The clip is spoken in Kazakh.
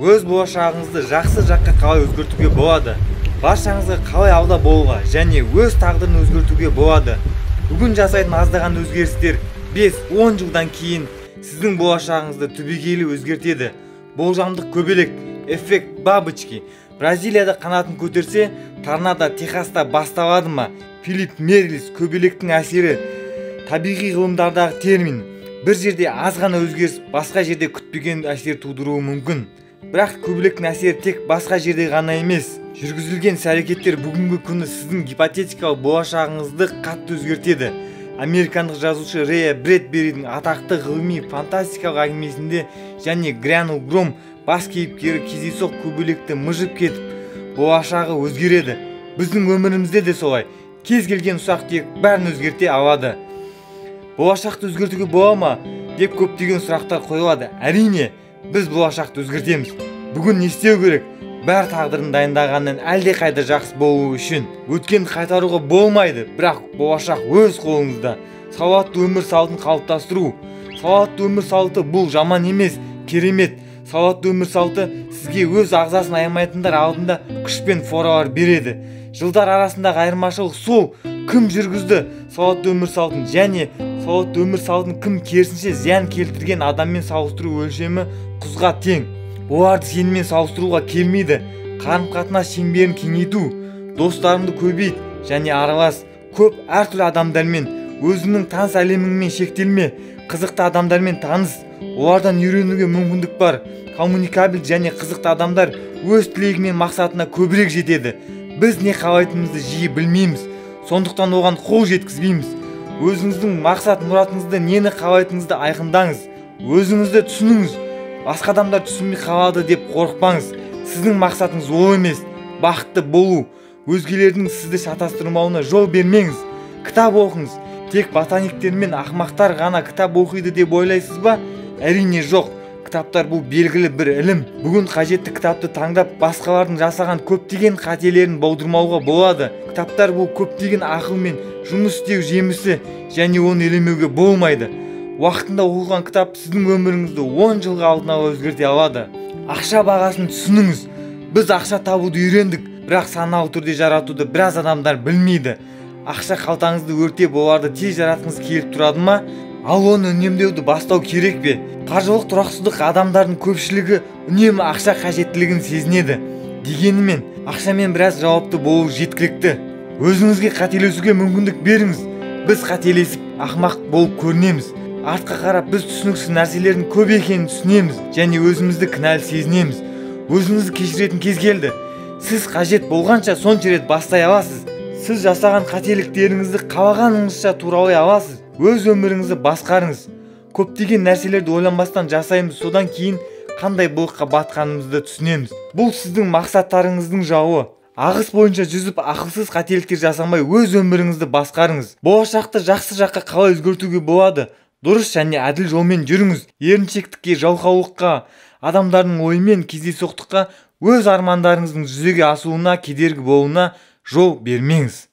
Өз болашағыңызды жақсы жаққа қалай өзгертуге болады? Баршаңызға қалай алда болуға және өз тағдырын өзгертуге болады? Бүгін жасайтын аздаған өзгерістер 5-10 жылдан кейін сіздің болашағыңызды түбегейлі өзгертеді. Болжамдық көбелек, эффект бабочки. Бразилияда қанатын көтерсе, торнадо Техаста басталады ма? Филипп Мерлис көбелектің әсері табиғи ғылымдардағы термин. Бір жерде аз ғана өзгеріс басқа жерде күтпеген әсер тудыруы мүмкін. Бірақ көбелектің әсері тек басқа жерде ғана емес. Жүргізілген іс-әрекеттер бүгінгі күні сіздің гипотетикалық болашағыңызды қатты өзгертеді. Американдық жазушы Рэя Брэдберидің атақты ғылыми фантастикалық әңгімесінде және Грянул Гром бас кейіпкері кездейсоқ көбелекті мыжып кетіп, болашағы өзгереді. Біздің өмірімізде де солай. Кез келген ұсақ-түйек бәрін өзгерте алады. Болашақты өзгертуге бола ма деп көптеген сұрақтар қойылады. Әрине, біз болашақты өзгертеміз. Бүгін не істеу керек? Бәр тағдырын дайындағаннан әлдеқайда жақсы болу үшін. Өткенді қайтаруға болмайды, бірақ болашақ өз қолыңызда. Салауатты өмір салтын қалыптастыру. Салауатты өмір салты бұл жаман емес, керемет. Салауатты өмір салты сізге өз ағзасын аямайтындар алдында күш пен форалар береді. Жылдар арасындағы айырмашылық сол, кім жүргізді салауатты өмір салтын және салауатты өмір салтын кім керісінше зиян келтірген адаммен салыстыру өлшемі құзға тең. Оларды сенімен салыстыруға келмейді. Қарым-қатынас шеңберін кеңейту, достарыңды көбейт және аралас көп әртүрлі адамдармен, өзіңнің таныс әлеміңмен шектелме, қызықты адамдармен таныс, олардан үйренуге мүмкіндік бар. Коммуникабель және қызықты адамдар өз тілегі мен мақсатына көбірек жетеді. Біз не қалайтынымызды жиі білмейміз, сондықтан оған қол жеткізбейміз. Өзіңіздің мақсат мұратыңызды, нені қалайтыныңызды айқындаңыз, өзіңізді түсініңіз. Басқа адамдар түсінбей қалады деп қорықпаңыз. Сіздің мақсатыңыз ол емес, бақытты болу. Өзгелердің сізді шатастырмауына жол бермеңіз. Кітап оқыңыз. Тек ботаниктер мен ақымақтар ғана кітап оқиды деп ойлайсыз ба? Әрине жоқ. Кітаптар бұл белгілі бір ілім. Бүгін қажетті кітапты таңдап, басқалардың жасаған көптеген қателерін болдырмауға болады. Кітаптар бұл көптеген ақылмен жұмыс істеу жемісі және оны елемеуге болмайды. Уақытында оқылған кітап сіздің өміріңізді 10 жылға алдын ала өзгерте алады. Ақша бағасын түсініңіз. Біз ақша табуды үйрендік, бірақ саналы түрде жаратуды біраз адамдар білмейді. Ақша қалтаңызды өртеп, оларды тез жаратқыңыз келіп тұрады ма? Ал оны үнемдеуді бастау керек пе? Қаржылық тұрақсыздық адамдардың көпшілігі үнемі ақша қажеттілігін сезінеді. Дегенімен, ақшамен біраз жауапты болу жеткілікті. Өзіңізге қателесуге мүмкіндік беріңіз. Біз қателесіп, ақымақ болып көрінеміз. Артқа қарап біз түсініксіз нәрселердің көп екенін түсінеміз және өзімізді кінәлі сезінеміз. Өзіңізді кешіретін кез келді. Сіз қажет болғанша сонша рет бастай аласыз. Сіз жасаған қателіктеріңізді қалағаныңызша туралай аласыз. Өз өміріңізді басқарыңыз. Көптеген нәрселерді ойланбастан жасаймыз, содан кейін қандай былыққа батқанымызды түсінеміз. Бұл сіздің мақсаттарыңыздың жауы. Ағыс бойынша жүзіп, ақылсыз қателіктер жасамай өз өміріңізді басқарыңыз. Болашақты жақсы жаққа қалай өзгертуге болады? Дұрыс және әділ жолмен жүріңіз. Еріншектікке, жалқаулыққа, адамдардың ойымен кездейсоқтыққа, өз армандарыңыздың жүзеге асуына кедергі болуына жол бермеңіз.